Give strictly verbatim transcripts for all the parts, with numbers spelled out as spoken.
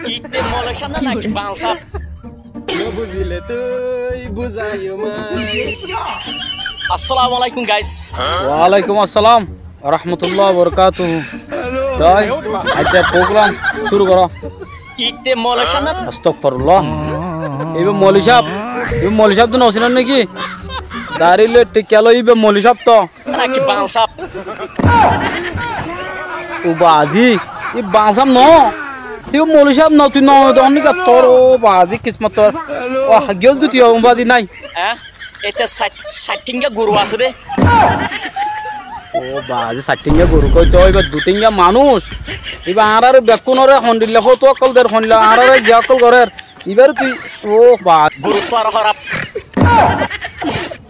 Íte moloi sáb né naki bañl sáb? Nobuzile tui buzaiyo mai. Assalamu alaikum, guys. Walaikum assalam warahmatullahi wabarakatuhu. Toi, aijja program cúru goró. Íte moloi sáb né? Astagfirullah. Íba moloi sáb, íba moloi sáb de no sinor naki? Dari loi tikka loi íba moloi sáb to. Naki bañl sáb? Ó baázi, í bañl sáb no. Í moloi sáb no, tui no, de honni gattor, ó baázi, kismot tor. Ó, giyós goi tui, ó baázi nái. Há? Ete sait, sait thinga goru asé de. Ó baázi, sait thinga goru koi to, íba dui thinga manúic. Íba añáráre bekkúnore hondilla fótuwa ókkol der, hondilla añáráre giya ókkol gorér. Ibáre tui, ó, ba. Guruttu aró hóraf.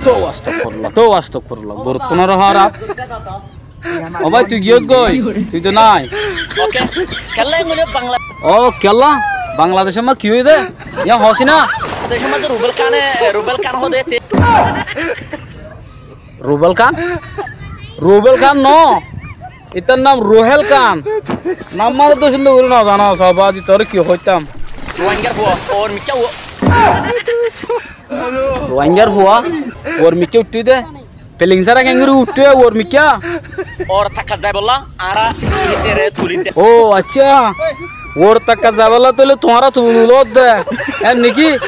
Tóu astagfirullah, tóu astagfirullah. Guruttu aró hóraf. Ó bái, tui giyós goi, tui to nái. Oke. Kiyólla engori Bangla. Ó, kiyólla? Bangladecór mazé ki óiye dé? Yían hoósi na? Bangladecór mazé Rubel Kane, Rubel Kan hoó dé te. Rubel Khan? Rubel Khan no. Ítar nam Ruhel Khan. Nam mane to cúndor gorí no zanos, ó baázi, toré ki hoitám? Ruáingar fua, uor mikká u-, Ruáingar fua, uor mikká uiththé dé. Feling sára keéngori uiththé uor mikká? Uor takkat zaibolla, añára ítere tuli de. Ó, accá. Uor takkat zaibolla tóile tuáñra tuli lodde. Én niki?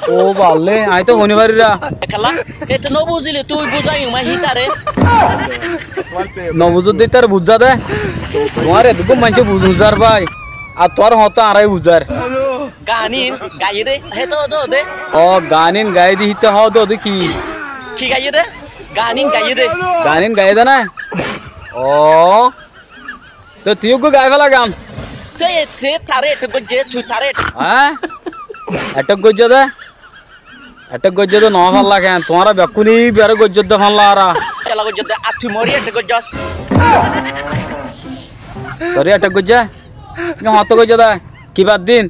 Ó balle, aññí to hoi no farir. Kalla, hete no buzile tui buzai umai hítare. No buzódde ítare buzá de. Tuáñre edduggún maincé buzar bái. Ar tuáñr hoóñtta añára buzar. Ganin gaiyé de, hete hoó de. Ó, ganin gaiyé de, híte hoó de ki? Ki gaiyé de? Ganin gaiyé de. Ganin gaiyé de na? Ó. Te tui uggúa gai féla gan. Te, te taré etek goijjé, tui taré etek. Há? Etek goijjé de? Etek goijjé de no fálla ken? Tuáñra bekkúne íbaré goijjó de fálla ara. Kiyólla goijjó de? Ar tui moré etek goijjós. Toré etek goijjé? Yó hoñtté goijjé de? Ki baddin?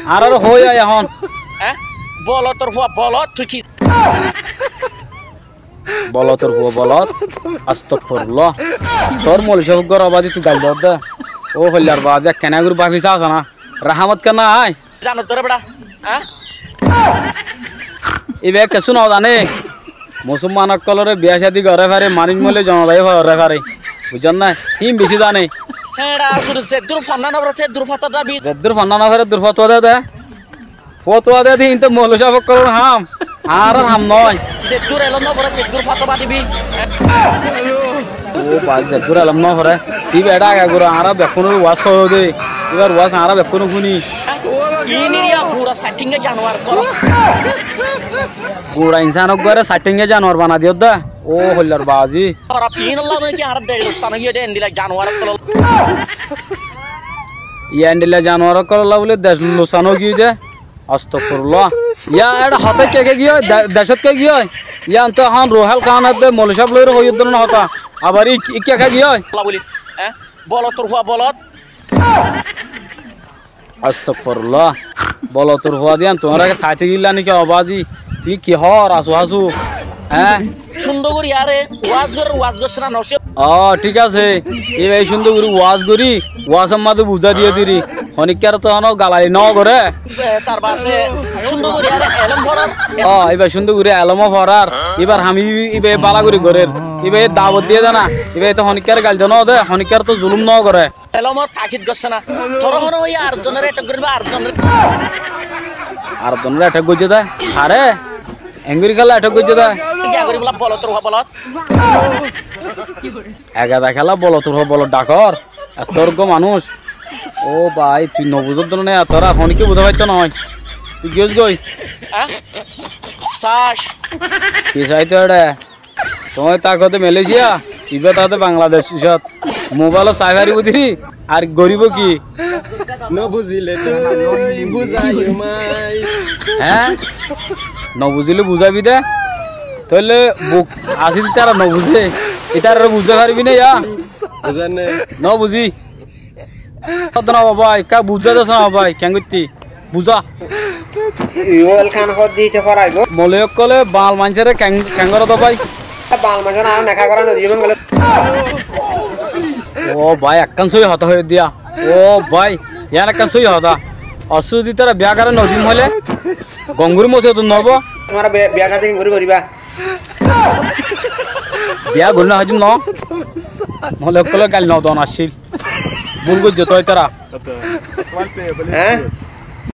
Añáráre hoói aiyá ehón. Há? Bolotor fua bolot, tui ki Bolotor fua bolot. Astagfirullah. Tor moloi sáb uggúare badi tui gail dór de. Ó hoillar badi ekkena gorí bafi sá asé na. Rahámot kiyá nái? Zanor dóre beça. Há? Íba kessú no zane. Musolman ókkolore biya cádi gorái fare, manúic moille zonozai forái fare. Buijjón né? Híin bicí zane. Héçe asur zeddúr fonná no fore, zeddúr fotwa dabi. Zeddúr fonná no fore, eddúr fotwa de de. Fotwa de de, hín to moloi sáb ókkolor ham. Añárar ham noó. Zeddúr elóm no fore, zeddúr fotwa dibi. Ó bái, zeddúr elóm no fore. Íba eçé aga gura añára bekkúnore waz hoó de. Íbar waz añára bekkúne fúni. Iniriya gura saithinga januar goró. Gura insán uggúare saithinga januar bana diyó de. Ó hoillar bazi. Hóraf, iínolla ki añárar dec luksan ói giyé de, endilla januar ókkol. Yá, endilla januar ókkol olla buli dec luksan ói giyé de. Astagfirullah. Yá, eçé hotá kiyá kiyá giyé, de-, decót kiyá giyé. Yá, ento ehón Ruhel Khan edde, moloi sáb loi hoiyé de no hotá. Abar í, í kiyá kiyá giyé. Bolotor fua bolot. Astagfirullah. Bolotor fua diyan tuáñra ke saite gilla niki ó bazi? Tui ki hoór asu asu? Há? Cúndor gorí añáre waz gorér, waz goijjós na, no sé. Ó, thík asé. Íba cúndor gorí waz gorí, wazor mazé buzái diyé diri. Honikkar to hono galali no goré. E, tar bade cúndor gorí añáre elóm forar. Ó, íba cúndor gorí elóm forar. Íbar ham í-, íba bála gorí gorér. Íba dawot diyé de na. Íba to honikkar gail de no de, honikkar to zulum no goré. Elómor takit gossé na. Toré hone hoiyé ar zonore etek goríba, ar zonore. Ar zonore etek goijjé de? Hare? Engori kiyólla etek goijjé de? Giya gorí bola, bolotor fua bolot. Egada kiyólla bolotor fua bolot dhakor? Ettór uggúa manúic. Ó bái, tui no buzór de né, ettór ar honikká buzái faitto noó. Tui giyós goi. Há? Sas. Ki saito eçé? Tuñí táko de Malaysia, ibá táke de Bangladesh, icót mobailot sai faribó de, ar goríbou ki? No buzile tui buzaiyo mai. Há? No buzile buzaibi de? Tóile buk asé de ítara no buzé, ítarare buzái faribi né yá? Buzar né? No buzí. Hoddé no bái, ká buzá de no bái, keén goittí? Buzá. Ruhel Khan hoddé ite foraibó. Moloi ókkole bañl maincóre keén, keén goré de bái? Bañl maincóre añára neka gorá no diyé bangole. Ó bái, ekkán sóiyi hotá hoiyé diya. Ó bái, yián ekkán sóiyi hotá. Ossú zodi ítara biyá gorá nodiyum hoilé, gom gorí mosiyot noóibo. Tuáñra bi-, biyá gorá de kengori goríba? Biyá gorí nofaijjum no. Moloi ókkolore gail nodon accíl. Búl goijjé toó ítara. Hé?